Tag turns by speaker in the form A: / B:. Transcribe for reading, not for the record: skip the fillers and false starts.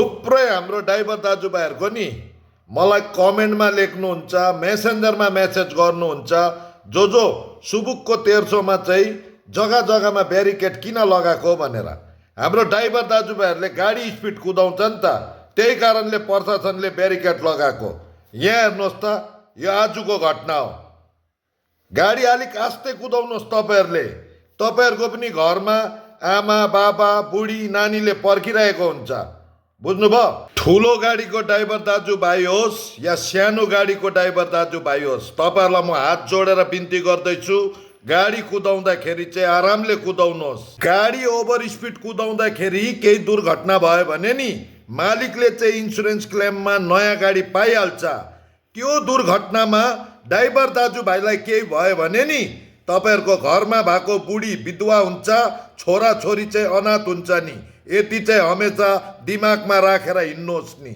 A: थुप्रै हाम्रो ड्राइभर दाजुभाइहरूको नि मलाई कमेन्टमा लेख्नुहुन्छ, मेसेन्जरमा मेसेज गर्नुहुन्छ, जो सुबुकको तेर्सोमा चाहिँ जग्गा जग्गामा ब्यारिकेड किन लगाएको भनेर। हाम्रो ड्राइभर दाजुभाइहरूले गाडी स्पिड कुदाउँछ नि त, त्यही कारणले प्रशासनले ब्यारिकेड लगाएको। यहाँ हेर्नुहोस् त, यो आजको घटना हो। गाडी अलिक आस्ते कुदाउनुहोस् तपाईँहरूले। तपाईँहरूको पनि घरमा आमा बाबा बुढी नानीले पर्खिरहेको हुन्छ, बुझ्नुभयो। ठुलो गाडीको ड्राइभर दाजुभाइ होस् या सानो गाडीको ड्राइभर दाजुभाइ होस्, तपाईँहरूलाई म हात जोडेर बिन्ती गर्दैछु, गाडी कुदाउँदाखेरि चाहिँ आरामले कुदाउनुहोस्। गाडी ओभर स्पिड कुदाउँदाखेरि केही दुर्घटना भयो भने नि मालिकले चाहिँ इन्सुरेन्स क्लेममा नयाँ गाडी पाइहाल्छ। त्यो दुर्घटनामा ड्राइभर दाजुभाइलाई केही भयो भने नि तपाईँहरूको घरमा भएको बुढी विधवा हुन्छ, छोराछोरी चाहिँ अनाथ हुन्छ नि। यति चाहिँ हमेसा दिमागमा राखेर हिँड्नुहोस् नि।